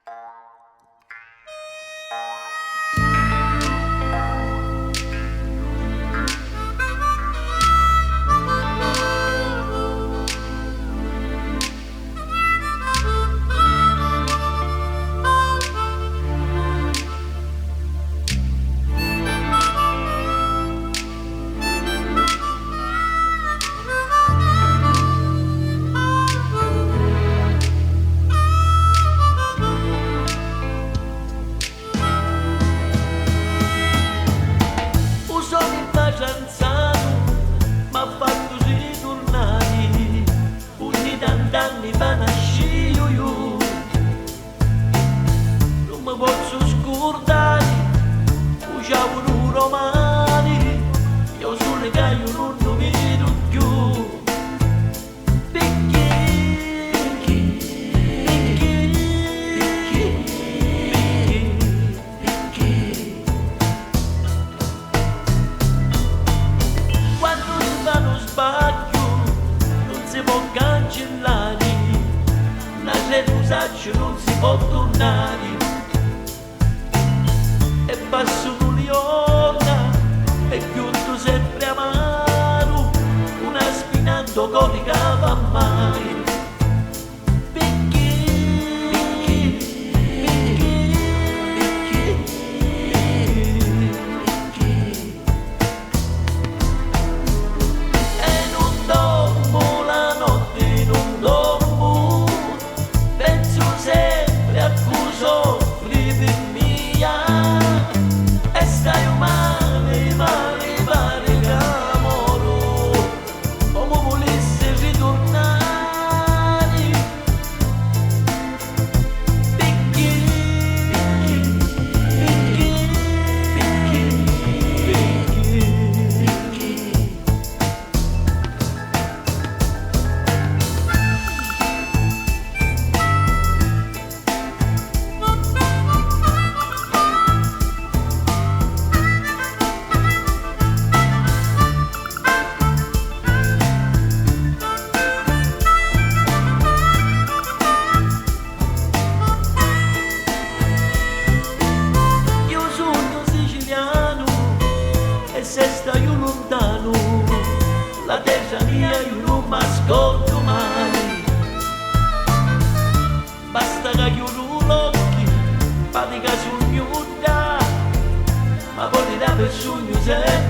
'O sole 'mbacianzato m'ha fatto riturnare unni tant'anni fa nascìu io. Nun me pozzo scurdare 'o ciauro d' 'o mare e 'o sole ca io nun 'o vedo cchiù. Pecché, pecché, pecché, pecché, pecché. Quanno se fa nu sbaglio nun se po' cancellare, n'arreto 'o saccio nun se po' turnare. E passano li jorna e cchiù tu sempre amaro, una spina 'int' 'o core ca fa male. Pecché, pecché, pecché, pecché, pecché. E nun dormo la notte, nun dormo, penso sempre a cu soffre per mia e staju male, male, pare ca moro, come volessi ritornare. Pecché, pecché, pecché, pecché, pecché. Io sono siciliano e se staju luntano, la terra mia io non mi scordo mai. Basta che chiudo l'occhi, pare che sogno da, ma poi da per sogno sempre.